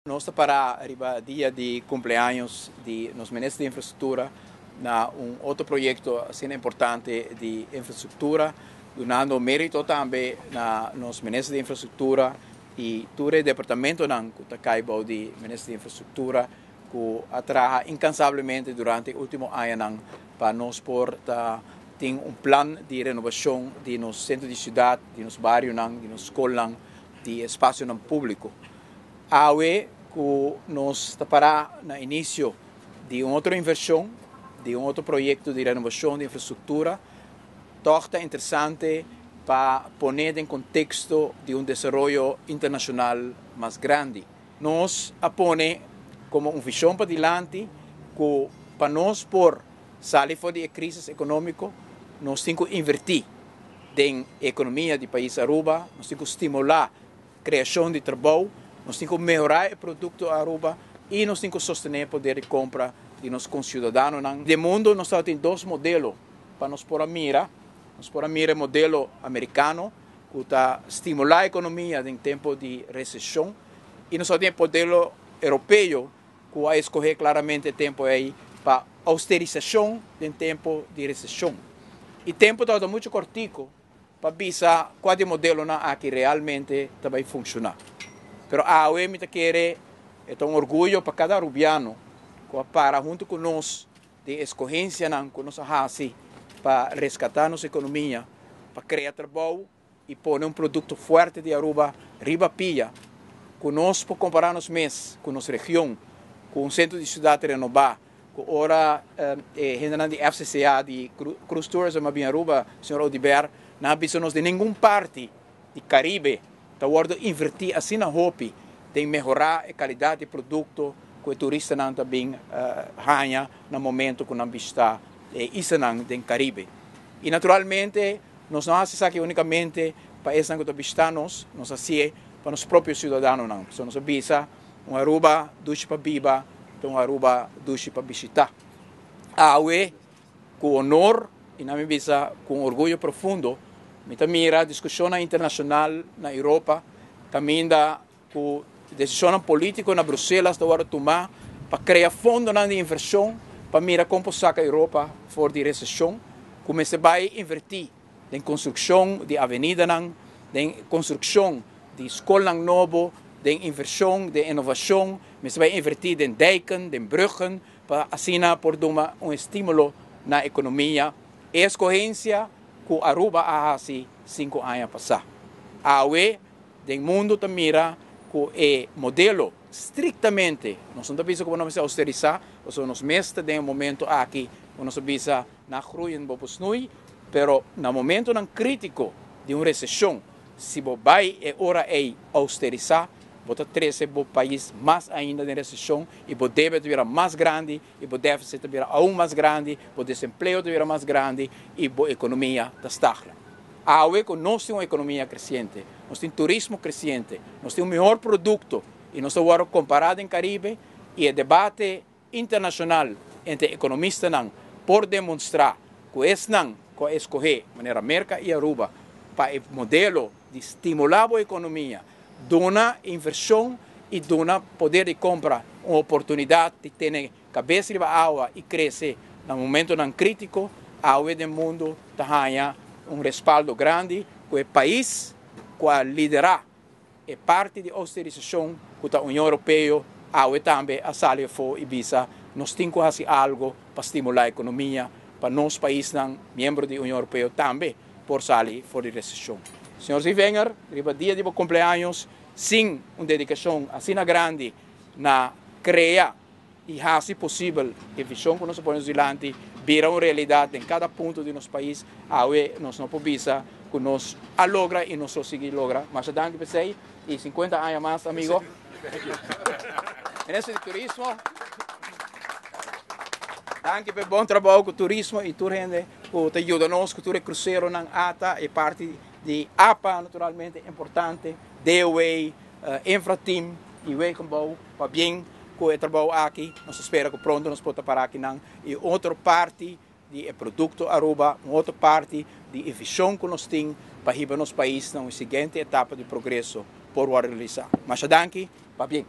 Nos ta para riba dia di cumpleaños di nos Minister di Infrastructura na un otro proyecto asina importante di infrastructura, dunando merito tambe na nos Minister di Infrastructura y tur e departamentonan cu ta cay bou di Minister di Infrastructura cu a traha incansablemente durante e ultimo añanan pa nos por ta tin un plan di renobacion di nos centro di ciudad, di nos barionan, di nos scolnan, di espacionan publico. Awe cu nos ta para na inicio di un otro inversion, di un otro proyecto di renobacion di infrastructura, toch ta interesante pa pone den contexto di un desaroyo internacional mas grandi. Nos a pone como un vision padilanti cu pa nos por sali for di e crisis economico, nos tin cu inverti den economia di pais Aruba, nos tin cu stimula creacion di trabou, nos tin cu mehora e producto Aruba y nos tin cu sostene e poder di compra di nos conciudadanonan. Den mundo nos tabatin dos modelo pa nos por a mira, nos por a mira e modelo Americano cu ta stimula economia den tempo di recesion y nos tabatin e modelo Europeo cu a escoge claramente e tempo ey pa austerisacion den tempo di recesion. Y tempo tabata mucho cortico pa bisa cua di e modelonan aki realmente ta bay funciona. Pero awe mi ta kere e ta un orguyo pa cada Arubiano cu a para hunto cu nos den escogencianan cu nos a haci pa rescata nos economia, pa crea trabou y pone un producto fuerte di Aruba riba pia, cu nos por compara nos mes cu nos region, cu un centro di ciudad renoba, cu ora e hendenan di FCCA, di Cruise Tourism a bin Aruba, señor Oduber, nan a bisa nos den ningun parti di Caribe ta wordo inverti asina hopi den mehora e calidad di producto cu e turistanan ta bin haña na momento cu nan bishita e islanan den Caribe. Y naturalmente nos no haci esaki unicamente pa esnan cu ta bishita nos, nos haci'e pa nos propio ciudadanonan. Pasobra nos a bisa un Aruba dushi pa biba ta un Aruba dushi pa bishita. Awe cu honor y na mi bisa cu un orguyo profundo mi ta mira discusionnan internacional na Europa caminda cu decisionnan politico na Bruselas ta wordo tuma pa crea fondonan di inversion pa mira con por saca Europa for di recesion cu mester bay inverti den construccion di avenidanan, den construccion di scolnan nobo, den inversion, den innovacion, mester bay inverti den dijken, den bruggen, pa asina por duna un estimulo na economia. E escogencia cu Aruba a haci 5 aña pasa. Awe den mundo ta mira cu e modelo strictamente, nos no ta bisa cu nos mester austerisa, pasobra nos mes ta den e momento aki cu nos ta bisa na groeien bo por snoei, pero na momentonan critico di un recesion, si bo bay e ora ey austerisa, bo ta trece bo pais mas ainda den recesion y bo debe ta bira mas grandi y bo deficit ta bira aun mas grandi, bo desempleo ta bira mas grandi y bo economia ta stagna. Awe cu nos tin un economia creciente, nos tin turismo creciente, nos tin un mihor producto y nos ta wordo compara den Caribe y e debate internacional entre economistanan por demonstra cu esnan cu a escoge manera Merca y Aruba pa e modelo di stimula bo economia, duna inversion y duna poder di compra un oportunidad di tene cabes riba awa y crece na momentonan critico, awe den mundo ta haya un respaldo grandi cu e pais cu a lidera e parti di austerisacion cu ta Union Europeo awe tambe a sali afo y bisa nos tin cu haci algo pa stimula economia pa nos paisnan miembro di Union Europeo tambe por sali for di recesion. Señor Zievinger, riba dia di bo cumpleaños, sin un dedicacion asina grandi na crea y haci posibel e vision cu nos a pone nos dilanti bira un realidad den cada punto di nos pais, awe nos no por bisa cu nos a logra y nos lo sigui logra. Masha danki p'esey y 50 aña mas, amigo. Minister di Turismo, danki p'e bon trabou cu turismo y tur hende cu ta yuda nos cu tur e cruceronan ata, e parti di APA naturalmente importante, DOW, Infrateam y Wegenbouw pa bien cu e trabou aki. Nos ta spera cu pronto nos por ta para akinan y otro parti di e producto Aruba, un otro parti di e vision cu nos tin pa hiba nos pais na un siguiente etapa di progreso por worde realisa. Masha danki, pa bien.